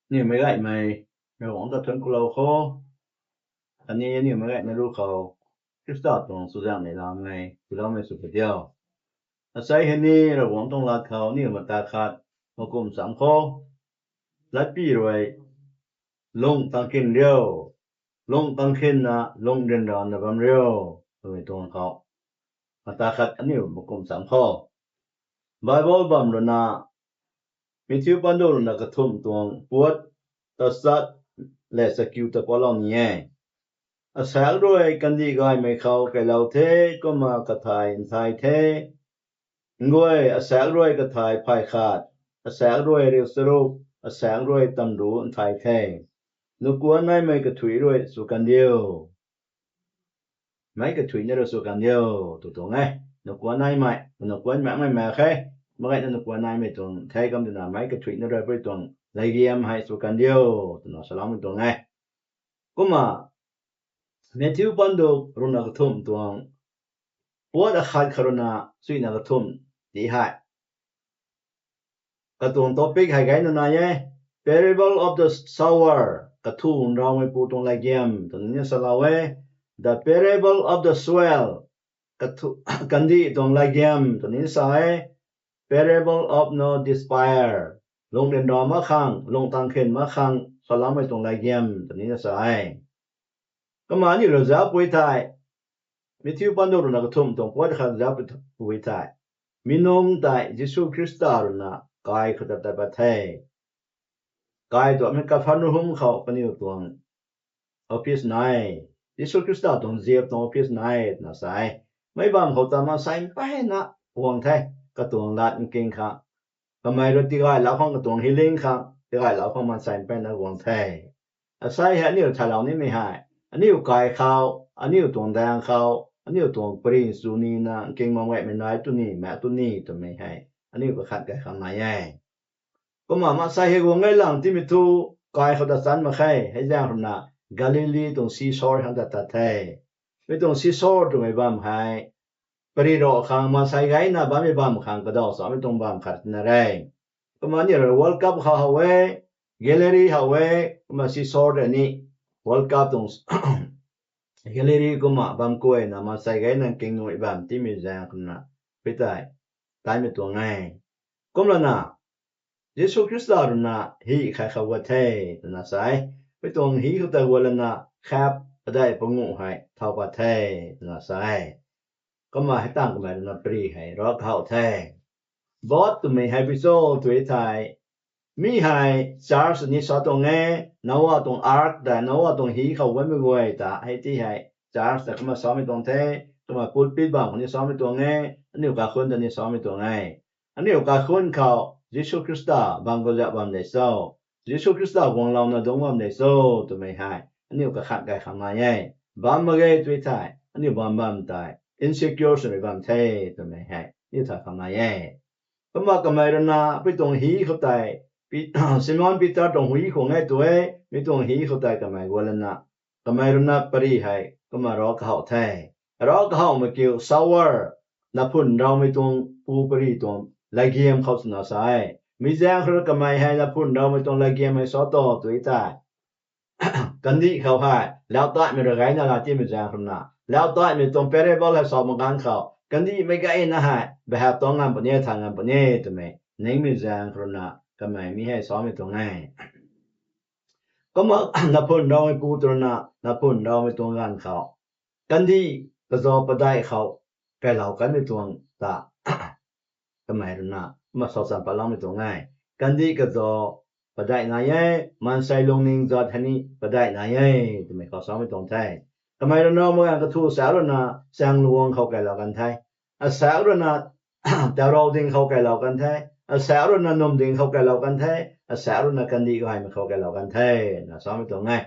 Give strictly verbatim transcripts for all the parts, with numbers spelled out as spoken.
Aniu meic gaymei Ravguangc ta thuanc kulou kho. Khatni aniu meic gaymei ruc khou Khrista tuang chuzaenghmei lam hei tiiloumei sw kadiu. Asei hei ni Ravguangc tuang lat khou aniu mata khat makum cham kho. Latpy rui, lung tang khin riu, lung tang khinna lung ryanrana bam riu, twmei tuang khou mata khat aniu makum cham kho. Bible bam ruina, Matthew pandu ruina kathumh tuang puat, tachat lev chakiu ta patlou ni e. Asaekc rui kandih gaymei khou kailou the, kumna kathai nthai the. Nguay, asaekc rui kathai phay khat, asaekc rui riu charuk, asaekc rui tamru nthai the. Nukuanc naimei kathuic rui sw kan diu. Meic kathuic na rui sw kan diu, tw tuang e. Nukuanc naimei, nukuanc makmei mak khe. Meic gayna nukuanc naimei tuang the kum twna meic kathuic na rui pui tuang latgiam hei sw kan diu, twna saloumei tuang e. Kumna, Matthew pandu ruina kathumh tuang, puat akhat khat ruina suina kathumh ti hei, katuang topic hei gayna nai e, Parable of the Sower, kathu nraumeipu tuang latgiam twna ni salou e, the parable of the soil, kathu, kandih tuang latgiam twna ni sa e, parable of no despair, lung ryanra mak khang, lung tang khin mak khang saloumei tuang latgiam twna ni sa e. Kumna aniu rui zauc pui thei, Matthew pandu ruina kathumh tuang puat khat zauc pui thei, mi nung tei Jisu Khrista ruina kai khou ta tat pat the. Kai tuang mi Kapharnaum khou kaniw tuang office nai, Jisu Khrista tuang ziap tuang office nai twna sa e. Meic bamv khou ta maansei mpeyna guang the, katuang lat nking khang. Kamei rui tigaylou khang katuang healing khang, tigaylou khang maansei mpeyna guang the. Asei hei aniu thaylou nimei hei, aniu kai khou, aniu tuang daeng khou, aniu tuang pary sw nina nking bam gaymei nai tu ni, mak tu ni twmei hei, aniu kakhat kai khang nai e. Kumna maansei hei guang gaylang timei thu, kai khou ta chan mak khe, hei zaeng ruina Galili tuang seashore khang ta tat the. Mi tuang seashore twmei bamv hei, pary ra khang maansei gayna bammei bamv khang kadaw samei tuang bamv khat na re. Kumna aniu rui World Cup khou how e, Galili how e, kumna seashore tei ni World Cup tuang Galili kumna bam kuayna maansei gayna nking nuh bamv timei zaeng kumna, pui tei, taimei tuang e. Kumlana, Jisu Khrista ruina hi khai khou guat the, twna sa e. Mi tuang hi khou ta guat lana, khap padeih panguh hei thau pat the, twna sa e. Kumna hei tangv kamei ruina pary hei ravkahow the. Boat twmei hei pui cho tw thei, mi hei church ni sa tuang e, Noa tuang ark ta, Noa tuang hi khou guatmei guay ta hei ti hei church ta kumna samei tuang the. Kumna pulpit bamv khou ni samei tuang e, aniu kaikhunc ta ni samei tuang e. Aniu kaikhunc khou Jisu Khrista bam kaza bam de cho, Jisu Khrista guanglouna dungc bam de cho twmei hei aniu kakhat kai khang nai e. Bam mak ge tw thei, aniu bam bam tei insecure swmei bam the twmei hei aniu thay khang nai e. Kumna kamei ruina pui tuang hi khou tei, Simon Peter tuang hi khwan e tw e, mi tuang hi khou tei kamei guat lana, kamei ruina pary hei kumna ravkahow the. Ravkahowmei kiu sower, naphun raumei tuang pu pary tuang latgiam khou twna sa e. Mi zaeng khou rui kamei hei naphun raumei tuang latgiam hei sa to tw thei, kandih khou hei lautatmei rui gayna la timei zaeng khou ruina, lautatmei tuang parable hei sa mak ganv khou kandihmei gayna hei behap tuang ngam puni, than ngam puni twmei ningmei zaeng khou ruina kamei mi hei samei tuang e. Kumna naphun raumeipu twna, naphun raumei tuang ganv khou, kandih kazau padeih khou kailou kanmei tuang ta, kamei ruina kumna sa chan patloumei tuang e. Kandih kazau padeih nai e, maansei lungning zat hei ni padeih nai e twmei khou samei tuang the. Kamei ruina mak ganv kathu asaekc ruina chaengluang khou kailou kan the, asaekc ruina taurou ding khou kailou kan the, asaekc ruina nwm ding khou kailou kan the, asaekc ruina kandih gaymei khou kailou kan the, na samei tuang e.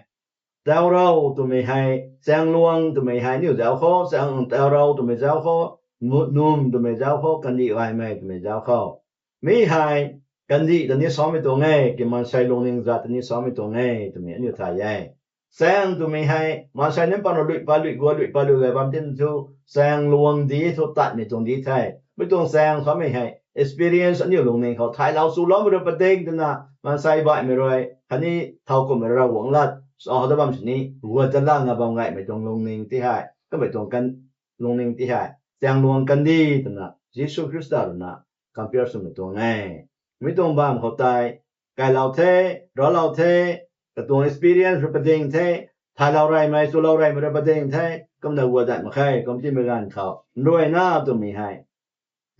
Taurou twmei hei, chaengluang twmei hei aniu zauc khou, chaeng, taurou twmei zauc khou, nu-, nwm twmei zauc khou, kandih gaymei twmei zauc khou. Mi hei kandih ta ni samei tuang e, ki maansei lungning zat ta ni samei tuang e twmei aniu thay e. Chaeng twmei hei maansei nunc paan rui lui pat lui guat, lui pat lui gay bam tin thu, chaengluang di thu tatmei tuang di the. Mi tuang chaeng samei hei experience aniu lungning khou thaylou chuloumei rui padik twna, maansei baihmei rui khatni thow kumhmei Ravguangc lat sa how dat bam sini, guat ta lana bam gaymei tuang lungning ti hei, kamei tuang kan, lungning ti hei, chaengluang kandi twna Jisu Khrista ruina compare swmei tuang e. Mi tuang bam khou tei, kailou the, raclou the, katuang experience rui pading the, thaylou reymei, chulou reymei rui pading the, kumna guat dat mak khe, kum timei ganv khou nruayna twmei hei,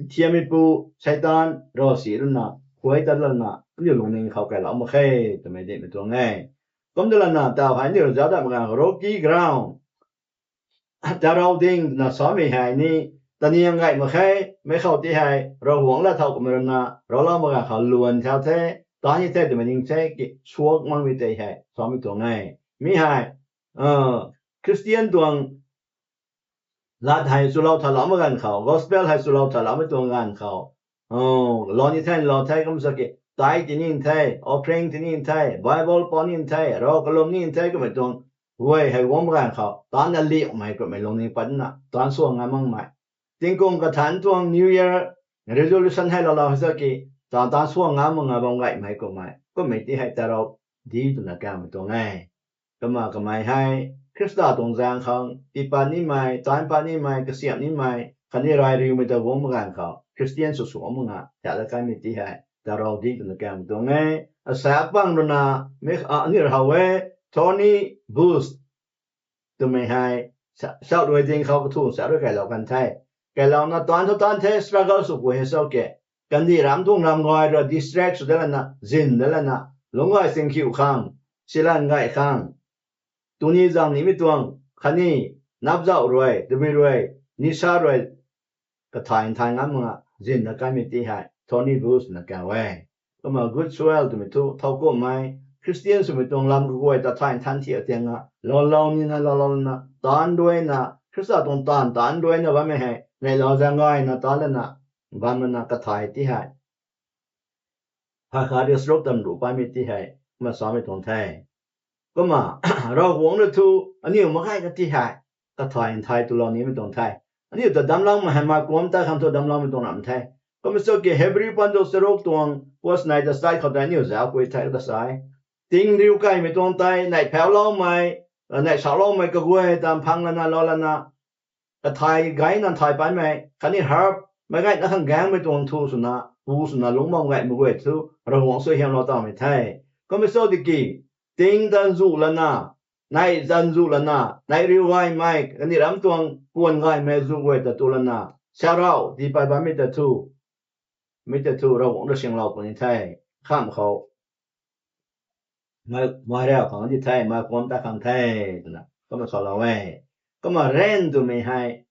thiammeipu, Seitaan, ravsic ruina, khuay tat lana, aniu lungning khou kailou mak khe, twmei dimei tuang e. Kum ta lana, taw hei aniu zauc dat mak ganv khou rocky ground, tarou ding twna samei hei ni, taniang gay mak khe, mei khou ti hei, Ravguangc lat thow kumhmei ruina, raclou mak ganv khou luan thau the, taan ni the twmei ning the, ki suak makmei tei hei, samei tuang e. Mi hei, Christian tuang lat hei chulou thalou mak ganv khou, gospel hei chulou thaloumei tuang ganv khou, lou ni the, lou the, kum sa ki, tithe ti ni the, offering ti ni the, Bible pau ni the, rav kalum ni the, kummei tuang guay hei guang mak ganv khou, taanc na liakmei kummei lungning patna, taanc suang ngam makmei. Tingkum kathanc tuang New Year resolution hei lou lou hei sa ki, taanc, taanc suang ngam mak nga bam gaymei kummei, kummei ti hei tarou di twna kaumei tuang e. Kumna kamei hei, Khrista tuang zaeng khang, tiipat nimei, taanc pat nimei, kasiamh nimei, khatni rai riumei ta guang mak ganv khou, Christian sw sw mak nga, ta dat kanmei ti hei, tarou di twna kaumei tuang e, asa pang ruina, mi, a, aniu how e, thorny bush twmei hei, sa, sa rui ding khou kathu sa rui kailou kan the. Kailouna taanc thu taanc the, struggle sw pu hei sa ke. Kandih ram tuang ram gay rui distract sw dat lana, zyn dat lana, lungc gay singkhiu khang, silan gay khang, tuni zang nimei tuang, khatni, napzauh rui, tabui rui, nisa rui, kathay nthai ngam nga, zyn dat kanmei ti hei, thorny bush na kau e. Kumna good soil twmei thu, thow kumhmei, Christian swmei tuang lam kaguay ta thay nthan thiak tiang nga, lou lou nina, lou lou nina, taanc ruayna, Khrista tuang taanv taanc ruayna bammei hei, neilou zaeng gayna taanc lana, bam lana kathay ti hei, phay khat rui charuk tam ruh paimei ti hei, kumna samei tuang the. Kumna, Ravguangc rui thu, aniu mak gay kati hei, kathay nthai twlou nimei tuang the. Aniu ta damcloumei hei meic kuam ta khang thu damcloumei tuang ram the. Kumna sa ki Hebrew pandu charuk tuang, verse nine ta side khou tei aniu zauc pui the ta sa e. Tingriu kaymei tuang tei, neih phauloumei, neih sauloumei kaguay ta mphang lana, lou lana, kathay gayna nthai paimei, khatni harp, meic gayna khang gaengmei tuang thu swna, pu swna lungc bam gaymei guay thu, Ravguangc sw hiamlou tawmei the. Kumna sa tiki, ting tanzu lana, neih tanzu lana, neih riu gaymei, kaniw ram tuang puan gaymei zu guay ta tu lana, sa rau, di pay bammei ta thu, mi ta thu Ravguangc rui singlou puni the, khamh khou, mei, mei rau khang di the, meic kuam ta khang the, twna, kumna salou e. Kumna rain twmei hei,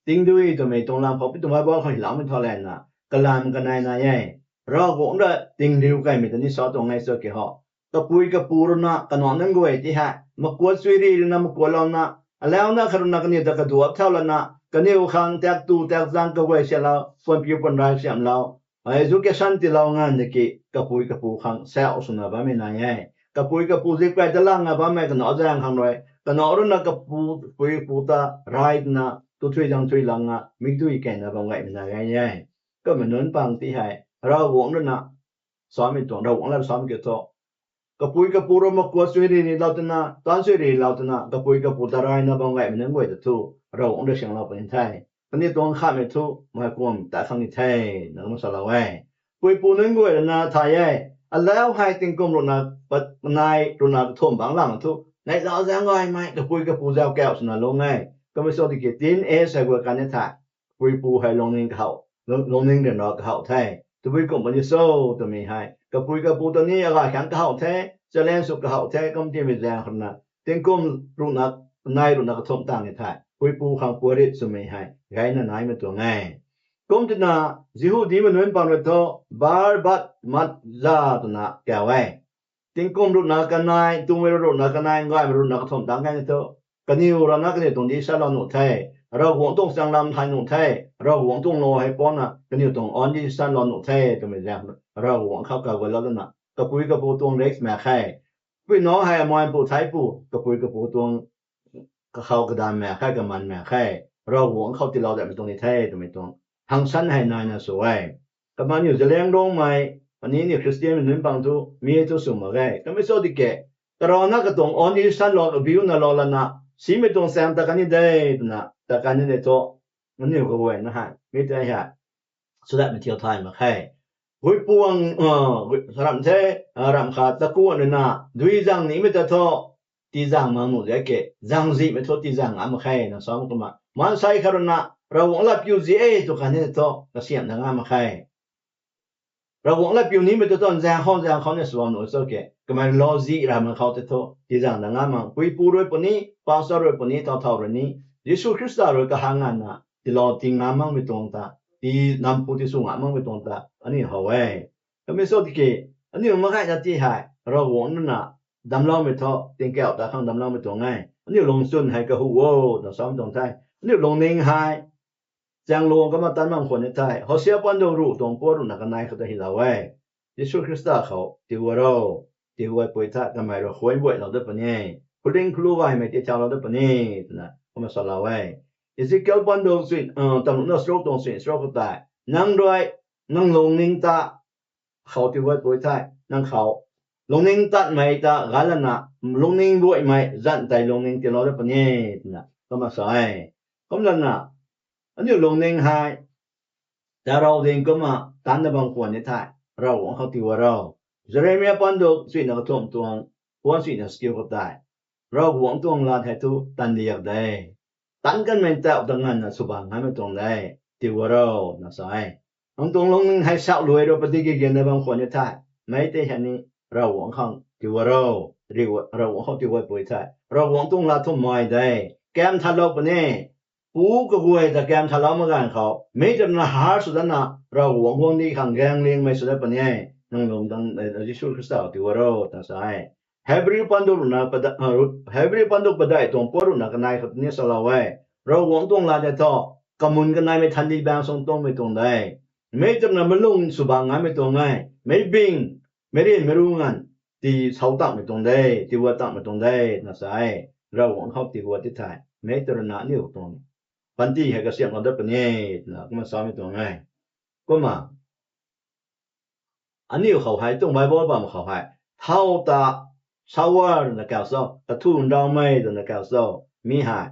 tingdui twmei tuang lam khou, pi twmei bal khou hiloumei thu lana, kalam kanei nai e. Ravguangc rui tingriu kaymei ta ni sa tuang e sa ki ho. Kapui kapu ruina, kanac nunc guay ti hei, makuat chuiri ruina, makuat louna, alauna khat ruina kaniw ta kaduap thau lana, kaniw khang tak tu tak zang kaguay sialou, puan piu puan rai siamlou, education tiilou nganv tiki, kapui kapu khang sau swna bammei nai e. Kapui kapu zip kai ta lang nga bammei kanac zaeng khang rui, kanac ruina kapu, pui pu ta rai twna, tu thui zang thui lang nga, mikdui keyna bam gaymei nai gay e. Kumna nunc pang ti hei, Ravguangc ruina, samei tuang, Ravguangc lat samei ki thu, kapui kapu rui makuat chuiri rilou twna, taanc chuiri rilou twna, kapui kapu ta rayna bam gaymei nunc guay ta thu, Ravguangc rui singlou puni the. Kaniw tuang khamhmei thu, meic kuam ta khang ni the, na kumna salou e. Puipu nunc guay ruina thay e, alau hei tingkum ruina, pat, nai ruina kathumh bangc lang thu, neihlau zaeng gaymei, kapui kapu zau kau swna lung e. Kumna sa tiki teen age hei guay kan ni the. Puipu hei lungning kahow, lung, lungning ryanra kahow the. Tabui kumh puni cho twmei hei, kapui kapu ta ni agay khang kahow the, challenge sw kahow the, kum timei zaeng khou ruina, tingkum ruina, nai ruina kathumh tang ni the. Puipu khang puarit swmei hei, gayna naimei tuang e. Kum twna, Jihudimei nunc pang rui thu, bar bat mat za twna kau e. Tingkum ruina kanei, tumei ruina kanei, gaymei ruina kathumh tang kan ni thu, kaniw rana kaniw tuang di salou nuh the, Ravguangc tuang chaenglam thay nuh the, Ravguangc tuang law hei puna, kaniw tuang own decision lou nuh the, twmei zaeng, Ravguangc khou kagualou lana, kapui kapu tuang rights mak khe. Pui nac hei aman pu thei pu, kapui kapu tuang kakhou kadan mak khe, kaman mak khe, Ravguangc khou tiilou datmei tuang ni the, twmei tuang hangsan hei naina sw e. Kumna aniu Zeliangrongmei, Ani ni Christian mei nunc bang thu mi thu sw mak ge. Kamei cho di ke, karana katuang on i san lou, abiuna lou lana, simei tuang chaeng ta kani de, twna ta kani de thu, aniu kaguayna hei mi tei hei, swdat mei thiu thay mak khe. Guipuang, uh, ramh the, uh, ramh khat takuan na, dui zang nimei ta thu, tizang mang nu de ke, zang zihmei thu tizang ngam mak khe, na sa kumna. Maansei khat rui na, Ravguangc lat piu zi e tw kani thu, kasiamh na ngam mak khe. Ravguangc lat piu nimei ta thu, zaeng khou, zaeng khou ni sw bam nu cho ke. Kamei lou zi ramei khou tei thu, tizang na ngam mak. Puipu rui puni, pastor rui puni, thau thau rui ni, Jisu Khrista rui kahang nganvna, tilou ti ngam makmei tuang ta, ti nampu ti sw ngam makmei tuang ta, aniu how e. Kamei cho di ke, aniu mak gayna ti hei, Ravguangc nunc na, damcloumei thu, tingkauh ta khang damcloumei tuang e. Aniu lungchun hei kahu o, na samei tuang the. Aniu lungning hei, chaeng luang kumna tan bam khwan ni the. Hosea panduk ruh tuang puan ruhna kanei khou ta hylou e. Jisu Khrista khou tiiguay ro, tiiguay pui the, kamei rui khuay buailou dat puni e. Khuling khulu gaymei ti thaulou dat puni, twna kumna salou e. Ezekiel panduk sui, uh, tamruna charuk tuang sui charuk khou tei, nang rui, nang lungning ta, khou tiiguay pui the, nang khou lungning tatmei ta ganclana, lungning buaimei zan tei lungning tiilou dat puni, twna kumna sa e. Kumlana, aniu lungning hei, tarou ding kumna tanna bam khwan ni the, Ravguangc khou tiiguay ro. Jeremia panduk suina kathumh tuang, puan suina chakiu khou tei, Ravguangc tuang lat hei thu tan diak de. Tan kanmei tauh ta nganvna swbang ngaimei tuang de, tiiguay ro, na sa e. Nang tuang lungning hei sauh luai rui padik gigena bam khwan ni the, mei tei hei ni, Ravguangc khang tiiguay ro, Ravguangc khou tiiguay pui the. Ravguangc tuang lat thu mai de, kam thalou puni, pu kaguay ta kam thalou mak ganv khou, mi tamna har sw datna, Ravguangc guangcdic khang gaenglingmei sw dat puni e, nang lung dang, eh, Jisu Khrista tiiguay ro, twna sa e. Hebrew panduk ruhna pada-, uh, Hebrew panduk padeih tuang puan ruhna kanei khou ni salou e. Ravguangc tuang lat tei thu, kamun kaneimei thandih baeng sung tuangmei tuang de. Mei tamna malung swbang ngaimei tuang e. Meic bing, meic ryanmei ru nganv, ti sau takmei tuang de, tiiguay takmei tuang de, na sa e. Ravguangc khou tiiguay ti thei, mei ta rui na aniu tuang panty hei kasiamhlou dat puni, twna kumna samei tuang e. Kumna, aniu khou hei tuang Bible bam khou hei, thau ta, sower na kau cho, kathu ndawmei twna kau cho, mi hei,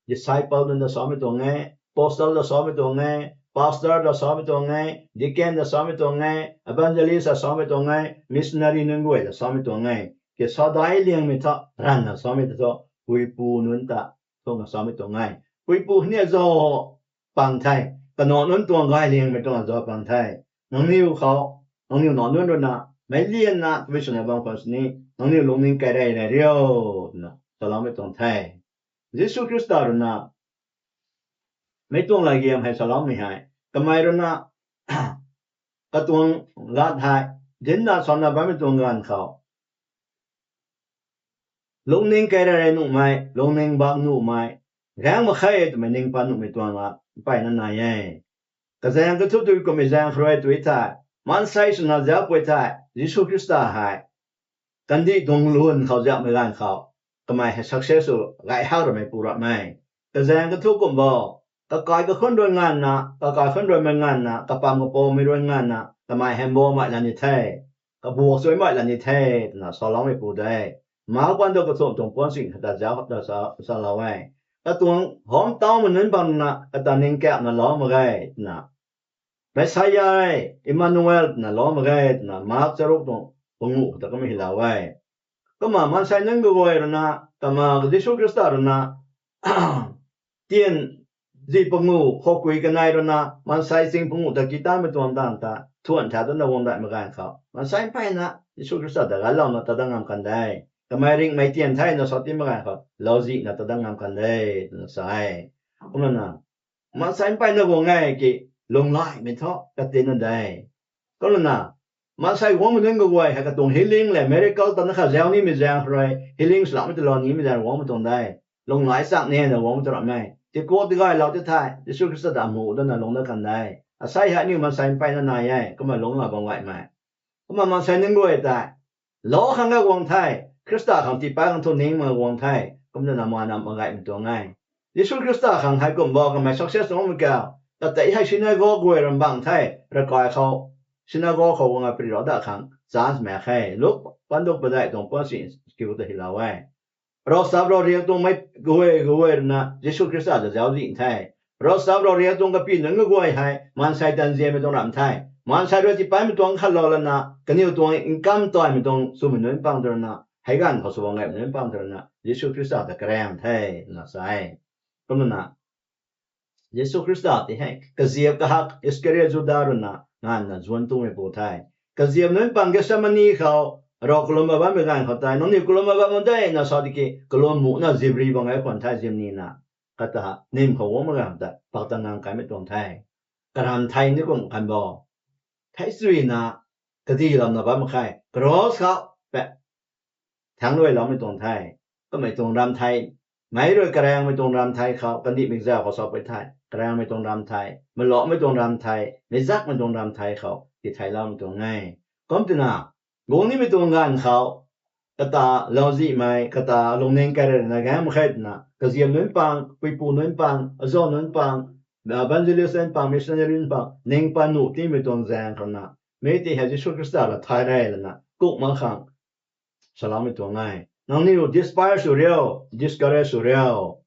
disciple nunc ta samei tuang e, apostle ta samei tuang e, pastor ta samei tuang e, deacon ta samei tuang e, evangelist ta samei tuang e, missionary nunc guay ta samei tuang e. Ke sadai liangmei thu ranvna samei ta thu, puipu nunc ta, thuna samei tuang e. Puipu hei ni azo pang the, kanac nunc tuang gay liangmei tuang azo pang the. Nangniw khou, nangniw nac nunc rui na, meic lianna tabui swna bam khwan sini, nangniw lungning kairey rey rio, twna saloumei tuang the. Jisu Khrista rui na, meic tuang latgiam hei saloumei hei, kamei rui na, katuang lat hei, dinc na sana bammei tuang ganv khou, lungning kairey rey nuhmei, lungning bak nuhmei, gaeng mak khe twmei ning pat nuhmei tuang la, mpeyna nai e. Kazaeng kathu tui kummei zaeng kharui tui thei, maansei swna zauc pui thei, Jisu Khrista hei, kandih tuang lun khou ziapmei ganv khou, kamei hei success sw gay hak ramei pu ramei. Kazaeng kathu kum bo, kakai kakhun rui nganvna, kakai khun ruimei nganvna, kapam kapoumei rui nganvna, kamei hei mbomei la ni the, kabuak chuimei la ni the, twna saloumei pu de. Mak pandu kathumh tuang puan sing khou ta zauc ta sa, salou e. Katuang hom taumei nunc bamna, kata ningkapna lou mak ge, twna. Messiah, Emmanuel, twna lou mak ge, twna Mak charuk tuang panguh khou ta kumna hylou e. Kumna maansei nunc kaguay rui na, kumna Jisu Khrista rui na, tian zi panguh, khou kui kanei rui na, maansei ching panguh ta ki tanmei tuang dang ta, thuan tha tuna guang daihmei ganv khou, maansei mpeyna, Jisu Khrista ta gaylouna ta dat ngam kan de. Kamei ringhmei tian thena sa timei ganv khou, louzihna ta dat ngam kan de, twna sa e. Kumna na, maansei mpeyna guang e ki, lunglaimei thu, katinna de. Kumna na, maansei guangmei nunc kaguay hei katuang healing le, miracle ta na kha zauc nimei zaeng kharui, healing swloumei ta lou nimei zaeng guangmei tuang de. Lunglai chak nina guangmei tu ramei. Tikuak tigaylou ti thei, Jisu Khrista ta amuh dana lung dat kan de. Asei hei aniu maansei mpeyna nai e, kumna lungc la bam gaymei. Kumna maansei nunc guay tei, lou khang ga guang the, Khrista khang tiipat khang thu ning mak guang the, kumna na mana mak gaymei tuang e. Jisu Khrista khang hei kum bo kamei success tuang mei kau, katei hei sinai gok guay ram bang the, ravkai khou synagogue khou guang a pary rau dat khang chance mak khe. Luk panduk padeih tuang puan si kiu ta hylou e. Ravchap ravriak tuang mei kaguay kaguay rui na Jisu Khrista ta zauczih the. Ravchap ravriak tuang kapy nunc kaguay hei maansei tanzianmei tuang ramh the. Maansei rui tiipaimei tuang khatlou lana kaniw tuang income taimei tuang swmei nunc pang tw rui na hei ganv khou sw bam gaymei nunc pang tw rui na Jisu Khrista ta karaeng the twna sa e. Kumna Jisu Khrista ti hei kaziap kahak Iskariot Juda rui na nganvna zuanc tumei pu the. Kaziap nunc pang Gethsemani khou rav kalum bam bammei ganv khou tei, nangniw kalum bam bam de na sa tiki, kalum muhna zipri bang e khwan the zimni na. Kata nim khou guangmei ganv ta pak ta ngang kaimei tuang the. Karam thei ni kum kan bo. Thei sui na kadi lamna bam khe. Cross khou pe thangc luailoumei tuang the. Kamei tuang ram thei, meic rui karaengmei tuang ram thei khou, kandihmei zau khou sa pui the, karaengmei tuang ram thei, malauhmei tuang ram thei, meizakmei tuang ram thei khou titheiloumei tuang e. Kum twna, guang nimei tuang ganv khou, kata lauzihmei, kata lungning kairey na gaeng mak khe twna, kaziap nunc pang, puipu nunc pang, azau nunc pang, evangelist nunc pang, missionary nunc pang ning pat nuh timei tuang zaeng khou na, mi ti hei Jisu Khrista ra thay rey lana kuk mak khang saloumei tuang e. Nangniw despair sw riu, discourage sw riu.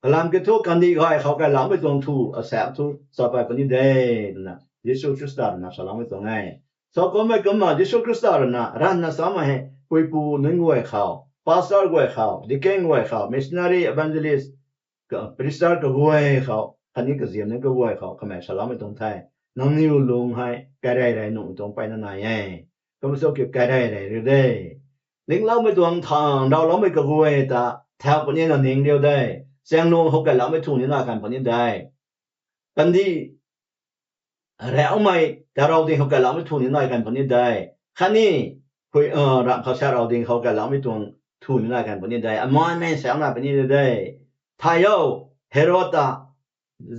Kalam kiu thu kandih gay khou kailoumei tuang thu, asaekc thu sa pay puni de, twna Jisu Khrista rui na saloumei tuang e. Sa kummei kumna Jisu Khrista rui na ranvna samei hei puipu nunc guay khou, pastor guay khou, deacon guay khou, missionary, evangelist, preacher kaguay khou khatni kaziap nunc kaguay khou kamei saloumei tuang the. Nangniw lung hei kairey rey nuhmei tuang mpeyna nai e. Kum sw kiu kairey rey riu de. Lingloumei tuang thang, ndauhloumei kaguay ta thau puni na ning riu de. Chaengluang khou kailoumei thu ni nai kan puni de. Kandih raumei tarou ding khou kailoumei thu ni nai kan puni de. Khatni ramh khou sarou ding khou kailoumei tuang thu ni nai kan puni de. Amaanmei saekc nai puni de. Thay o, Herod ta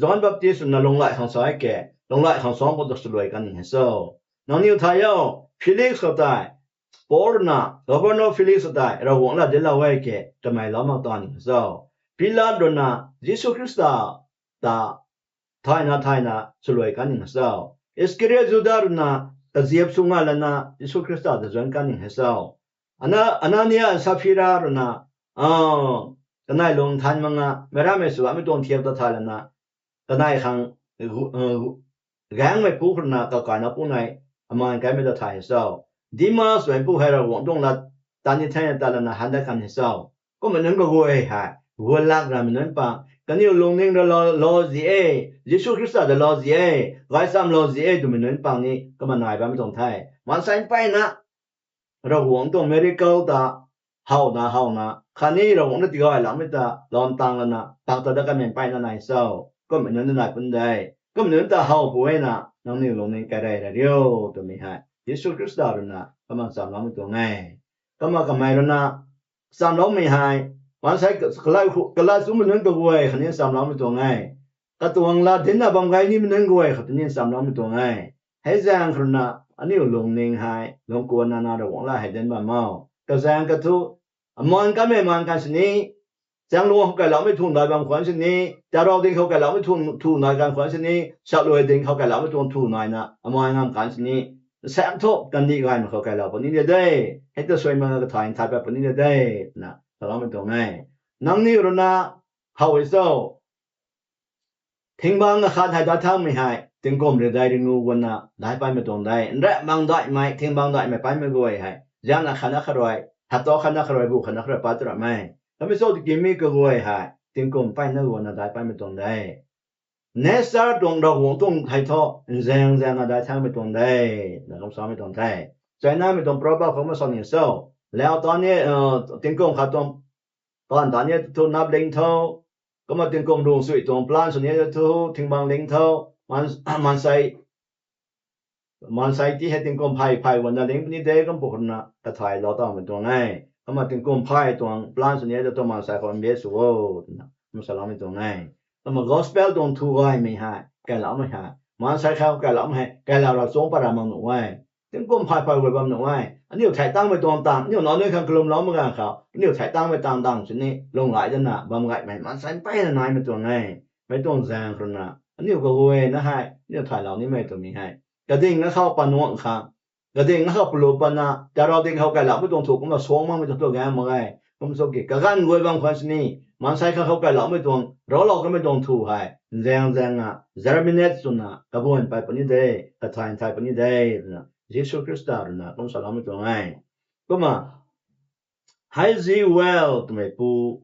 John Baptist rui na lunghlaic khang sa e ke, lunghlaic khang sa khou ta swluai kan ning hei cho? Nangniw thay o, Felix khou tei, Paul rui na, Governor Felix khou tei Ravguangc lat dinclou e ke, kamei lou mak ta ning hei cho? Pilat rui na Jisu Khrista ta thayna thayna swluai kan ning hei cho? Iskariot Juda rui na kaziap sw nga lana Jisu Khrista ta zuanc kan ning hei cho? Anania, Saphira rui na, a, kanei lung than mak nga, meic rammei sw bammei tuang thiak ta thay lana, kanei khang gaengmei pu khou rui na kakaina pu nei amaan kaimei ta thay hei cho? Demas twmei pu hei Ravguangc tuang lat tan ni thena tat lana han dat kan hei cho? Kummei nunc kaguay hei, gualak ramei nunc pang, kaniw lungning ra lou, louzi e, Jisu Khrista ta louzi e, gaychamv louzi e twmei nunc pang ni kumna nai bammei tuang the. Maansei mpeyna Ravguangc tuang miracle ta howna howna khatni Ravguangc na tigayloumei ta lantang lana pak ta dat kanmei mpeyna nai cho? Kummei nunc nai pun de. Kummei nunc ta how pu e na, nangniw lungning kairey rey riu twmei hei Jisu Khrista rui na kumna chamloumei tuang e. Kumna kamei rui na chamloumei hei, maansei kalai, kalai chumei nunc kaguay khatni chamloumei tuang e. Katuang lat dincna bam gay nimei nunc guay khou tini chamloumei tuang e. Hei zaeng khou rui na aniu lungning hei lungkuanna na Ravguangc lat hei dinc bam o. Kazaeng kathu, amaan kanmei maan kan sini, chaengluang khou kailoumei thu nai bam khwan sini, tarou ding khou kailoumei thu, thu nai kan khwan sini, saluai ding khou kailoumei tuang thu naina amaan ngam kan sini, saekc thu kandih gaymei khou kailou puni de de. Hei ta suai mak nga kathay nthay pat puni de de, twna saloumei tuang e. Nangniw rui na how e cho? Thingbang akhat hei daic thangmei hei tingkum riu dei riu ngu guanna daic patmei tuang de. Nrap bang daihmei, thingbang daihmei patmei guay hei, zianna khatna khat rui, hatau khatna khat rui, bu khatna khat rui pat tu ramh e. Kamei cho tiki mi kaguay hei tingkum peyna guanna daic patmei tuang de. Nature tuang, Ravguangc tuang hei thu nzaeng nzaengna daic thangmei tuang de, na kum samei tuang the. Chinamei tuang proverb khou kumna sa ni cho? Lau ta ni, tingkum khat tuang taanv ta ni thu nap ling tho. Kumna tingkum rung sui tuang plan sw ni thu thingbang ling tho. Maansei, maansei ti hei tingkum phay phay guanna ling puni de, kum pu khou rui na kathaylou tawmei tuang e. Kumna tingkum phay tuang plan sw ni thu maansei khou mbe sw o, twna kumna saloumei tuang e. Kumna gospel tuang thu gaymei hei, kailoumei hei, maansei khou kailoumei hei kailou rau chuangc pat ra mak nuh e. Tingkum phay phay guay bam nuh e. Aniu thei tangmei tuang tang, aniu nac nunc khang kalumloumei ganv khou aniu thei tangmei tang tang sini lunghlaic dana bam gaymei maansei mpeyna naimei tuang e. Mei tuang zaeng khou rui na aniu kaguayna hei aniu thaylou nimei twmei hei Kading na khou panuang khang, kading na khou palu patna, tarou ding khou kailoumei tuang thu kumna suang makmei tuang thu gan mak ge. Kum sw ki kaganv guay bam khwan sini, maansei kha khou kailoumei tuang, ravlou kamei tuang thu hei nzaeng zaeng a germinate swna kabuan pay puni de, kathai nthai puni de, twna Jisu Khrista ruina kum saloumei tuang e. Kumna Hei Zee Well twmei pu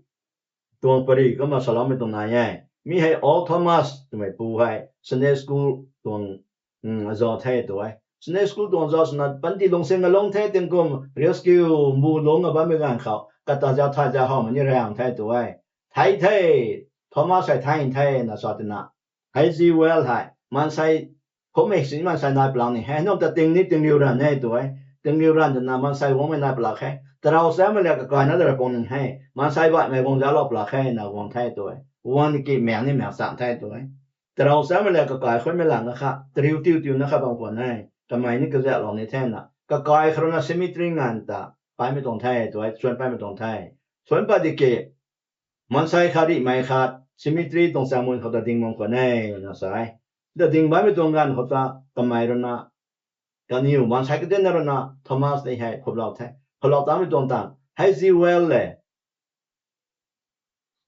tuang pari kumna saloumei tuang nai e. Mi hei Old Thomas twmei pu hei Sunday school tuang aza the tu e. Sunday school tuang aza swna panty lungcsin kalung the, tingkum rescue mbu lungc a bammei ganv khou kata za thay za howmei ni raeng the tu e. Thei the, Thomas hei thei the na sa tina, Hei Zee Well hei maansei, khumei si maansei nai palang ni hei, num ta ting ni tingriu ranv e tu e. Tingriu ranv twna maansei guangmei nai palak khe. Tarou chamei le kakaina dara pung ni hei, maansei baihmei guang zalou palak khe na guang the tu e. Guang ki maeng ni maeng chang the tu e. Tarou chamei le kakai khuaimei lang na kha, tariu tiu tiu na kha bang khwan e. Kamei ni kazaklou ni thena, kakai kharuna cemetery nganv ta paimei tuang the tu e, suan paimei tuang the. Suan pat di ki, maansei khat rihmei khat cemetery tuang chamun khou ta ding bam khwan e na sa e. Ta ding bammei tuang ganv khou ta kamei ruina, kaniw maansei kadenna ruina Thomas ni hei phuplou the. Phuplou tamei tuang tang, Hei Zee Well le,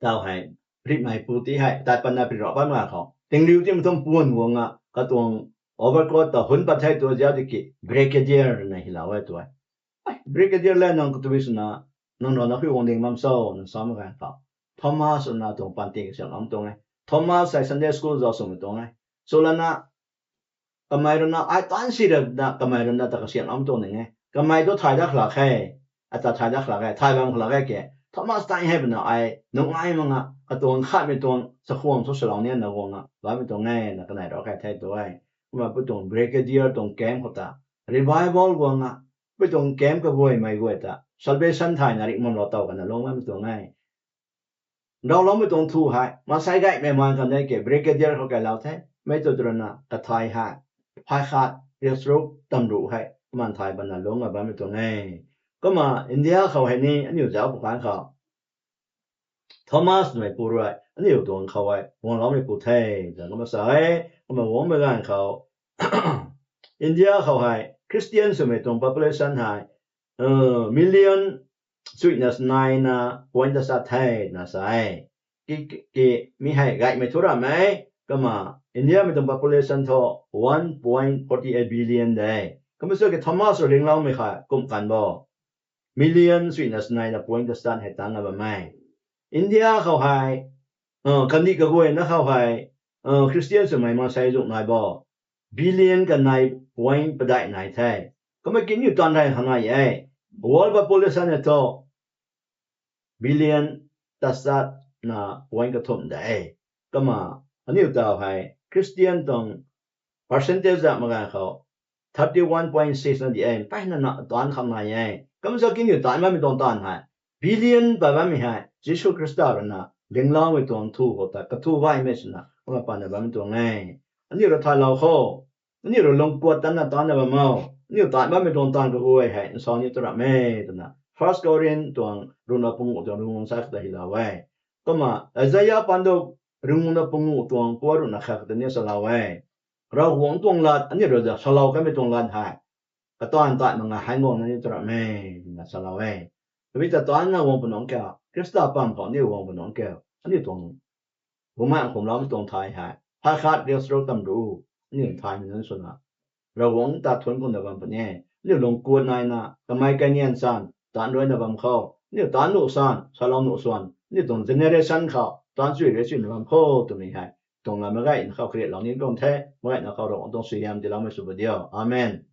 tau hei, rihmei pu ti hei tat patna pri rau bammei ganv khou, tingriu timei tuang puan guang a, katuang overcoat ta hun pat the tu zauc di ki, Brigadier na hilou e tu e. Brigadier le, nang katui swna, nang rana khui guang ding bam cho na samei ganv khou, Thomas ruina tuang panty kasiamhlou tuang e. Thomas hei Sunday school zauc swmei tuang e. Swlana, kamei ruina ai tan si rana kamei ruina ta kasiamhlou tuang ning e. Kamei tu thay dat khalak khe. Ata thay dat khalak khe, thay bam khalak khe ke. Thomas tei hei puna ai nungai mak nga, katuang khatmei tuang chakhwang thu salou ni na guang a bammei tuang e na kanei rau khe the tu e. Kumna pu tuang Brigadier tuang camp khou ta revival guang a, pu tuang camp kaguaymei guay ta salvation thayna ringh bam lou tow kana lung bammei tuang e. Ndauloumei tuang thu hei maansei gaymei man kan de ke, Brigadier khou kailou the. Mei tu twrana kathai hei, phay khat riak charuk tamruh hei man thay bana lungc a bammei tuang e. Kumna India khou hei ni aniu zauc pw kan khou Thomas twmei pu rui aniu tuang khou hei guangloumei pu the, twna kumna sa e. Kumna guangmei ganv khou India khou hei Christian swmei tuang population hei million chuihna naina point ta sa the na sa e. Ki, ki, mi hei gaymei thu ramei, kumna Indiamei tuang population thu one point forty eight billion de. Kumna sw ki Thomas rui ringloumei kha kum kan bo, million chuihna naina point ta sa hei tangc a bammei. India khou hei, kandih kaguayna khou hei, Christian swmei maansei zuk nai bo, billion kanei point padeih nai the. Kumna ki aniu taanv rey khang nai e. World population e thu billion tachatna point kathumh de. Kumna aniu tau hei Christian tuang percentage zak mak ganv khou thirty one point six na di e, mpeyna na taanv khang nai e. Kumna sw ki aniu taanv bammei tuang taanv hei, billion pat bammei hei Jisu Khrista ruina ringloumei tuang thu khou ta kathu gaymei swna kumna patna bammei tuang e. Aniu rui thaylou kho, aniu rui lungkuat tanna taancna bam o. Aniu taanv bammei tuang taanv kaguay hei nsau ni tu ramei twna First Corinth tuang ruhna panguh tuang ruhna sa khou ta hilou e. Kumna Isaiah pandu ruhna panguh tuang kua ruhna khat khou ta ni salou e. Ravguangc tuang lat aniu rui ta salou kamei tuang lat hei kataanv taanv mak nga hei guangna ni tu ramei twna salou e. Tabui ta taancna guang pw nungc kiu, Khrista pam khou aniu guang pw nungc kiu, aniu tuang bumaengh khumloumei tuang thay hei phay khat riak charuk tamruh aniu thaymei nunc swna Ravguangc ta thuanc kumna bam puni e. Aniu lungkuat naina kamei kainian san taanc ruina bam khou, aniu taanc nuh san, salou nuh swan, aniu tuang generation khou taanc chui rui chuina bam kho twmei hei tuang lam mak gayna khou kariatlou ni tuang the. Mak gayna khou Ravguangc tuang suaihiam tiiloumei sw pu diu. Amen.